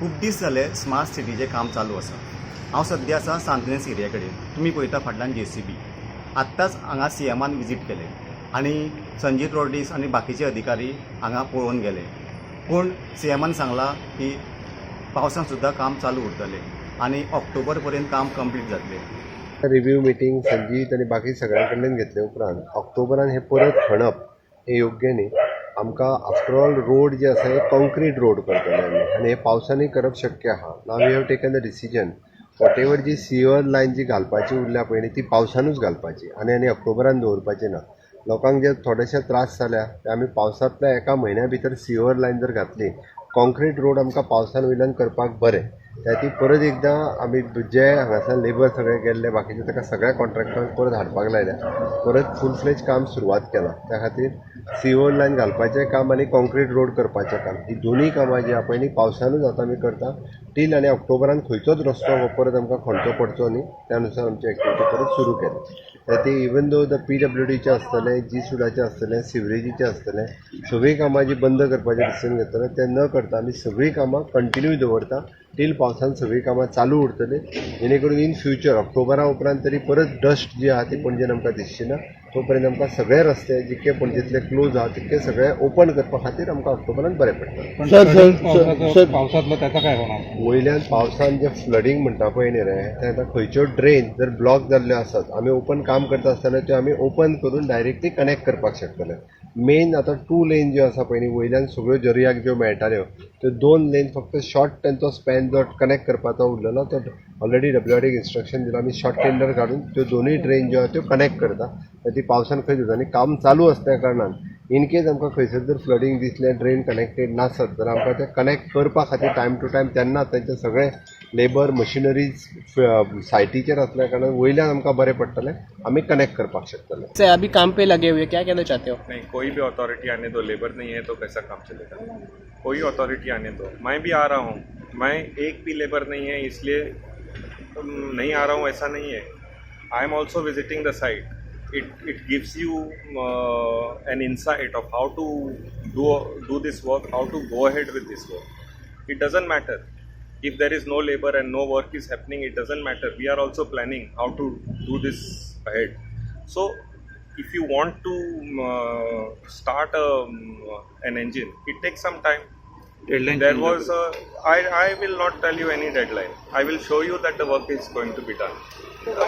खूब दीस जाले स्मार्ट सिटीचें काम चालू आसा. हांव सद्या आसा सांतनेस एरिया कडेन. तुमी पळयता फाटल्यान जेसीबी. आत्ताच हांगा सीएमान विजीट केलें आनी संजीत रॉड्रिग्स आनी बाकीचे अधिकारी हांगा पळोवन गेले. पूण सीएमान सांगलां की पावसान सुद्दां काम चालू उरतलें आनी ऑक्टोबर पर्यंत काम कंप्लीट जातलें. रिव्यू मिटींग संजीत आनी बाकी सगळ्यां कडल्यान घेतले उपरांत ऑक्टोबरान हे परत खणप हें योग्य न्ही. आमकां आफ्टर ऑल रोड जे आसा हे कॉन्क्रीट रोड करतले आमी आनी हे पावसानूय करप शक्य आहा. Now we have taken the decision, whatever ji sewer line जी घालपाची उरल्या पळय न्ही, ती पावसानूच घालपाची आनी ऑक्टोबरान दवरपाची ना. लोकांक जे थोडेशे त्रास जाल्या ते आमी पावसांतल्या एका म्हयन्या भितर सिवर लायन जर घातली, कॉन्क्रीट रोड आमकां पावसान वयल्यान करपाक बरें. त्या खातीर परत एकदां आमी जे हांगासर लेबर सगळे गेल्ले बाकीचे, ताका सगळ्या कॉन्ट्रॅक्टरांक परत हाडपाक लायल्या. परत फूल फ्लेज काम सुरवात केलां. त्या खातीर सिवर लायन घालपाचें काम आनी कॉन्क्रीट रोड करपाचें काम ही दोनूय कामां जी आहा पळय न्ही, पावसानूच आतां आमी करता टील आनी ऑक्टोबरान खंयचोच रस्तो हो परत आमकां खणचो पडचो न्ही, त्या नुसार आमची एक्टिविटी परत सुरू केली. त्या खातीर इवन दो the पीडब्ल्यूडीचें आसतलें, जी सुडाचें आसतलें, सिवरेजीचें आसतलें, सगळीं कामां जी बंद करपाचें डिसिजन घेतलें तें न करता आमी सगळीं कामां कंटिन्यू दवरता टील पावसान सगळीं कामां चालू उरतलीं, जेणे करून इन फ्युचर ऑक्टोबरा उपरांत तरी परत डस्ट जी आहा ती पणजेन आमकां दिसची ना. तो पर्यंत आमकां सगळे रस्ते जितके पणजेंतले क्लोज आहा तितके सगळे ओपन करपा खातीर आमकां ऑक्टोबरान बरें पडटलें. पण सर, सर, पावसाचं सर. पावसातलं त्याचा काय होणार? वयल्यान पावसान जे फ्लडींग म्हणटा पळय न्ही रे, तें आतां खंयच्यो ड्रेन जर ब्लॉक जाल्ल्यो आसत, आमी ओपन काम करता आसतना त्यो आमी ओपन करून डायरेक्टली कनेक्ट करपाक शकतले. मेन आतां टू लेन ज्यो आसा पळय न्ही, वयल्यान सगळ्यो जर्याक ज्यो मेळटाल्यो त्यो दोन लेन फक्त शॉर्ट तेंचो स्पॅन जो कनेक्ट करपाचो उरलेलो, तो ऑलरेडी डब्ल्यूआरडीक इन्स्ट्रक्शन दिलां. आमी शॉर्ट टेंडर काडून त्यो दोनूय ड्रेन ज्यो आहा त्यो कनेक्ट करता. ती पावसान खंय आनी काम चालू आसल्या कारणान इन केस आमकां खंयसर जर फ्लडींग दिसलें, ड्रेन कनेक्टेड नासत जाल्यार आमकां तें कनेक्ट करपा खातीर टायम टू टायम तेन्ना तेंचे सगळे लेबर मशिनरीज सायटीचेर आसल्या कारणान वयल्यान आमकां बरें पडटलें, आमी कनेक्ट करपाक शकतले. से अभी काम पे लगे हुए, क्या कहना चाहते हो? नहीं, कोई भी अथॉरिटी आने दो. लेबर नहीं है तो कैसा काम चलेगा? कोई अथॉरिटी आने दो. मैं भी आ रहा हूँ. मैं एक भी लेबर नहीं है इसलिए नहीं आ रहा हूँ, ऐसा नहीं है. I am also visiting the site. It gives you an insight of how to do this work, how to go ahead with this work. It doesn't matter if there is no labor and no work is happening. It doesn't matter. We are also planning how to do this ahead. So if you want to start an engine, it takes some time. Deadline? There was a I will not tell you any deadline. I will show you that the work is going to be done.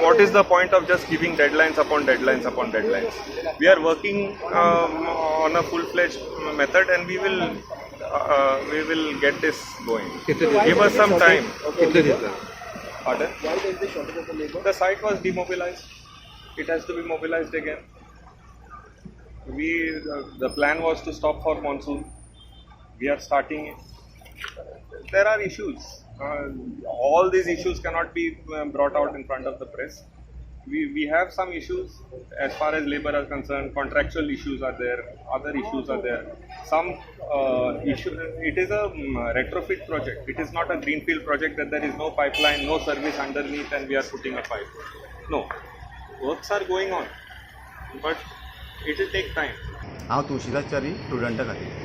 What is the point of just giving deadlines upon deadlines upon deadlines? We are working on a full fledged method and we will get this going. Give us some time. कितले दिसला? Pardon? The site was demobilized. It has to be mobilized again. We the plan was to stop for monsoon. We are starting it. There are issues. All these issues cannot be brought out in front of the press. We have some issues as far as labor are concerned. Contractual issues are there. Other issues are there. Some issue. It is a retrofit project. It is not a greenfield project that there is no pipeline, no service underneath, and we are putting a pipe. No, works are going on, but it will take time. हांव तुळशीदास च्यारी, प्रुडंटा खातीर.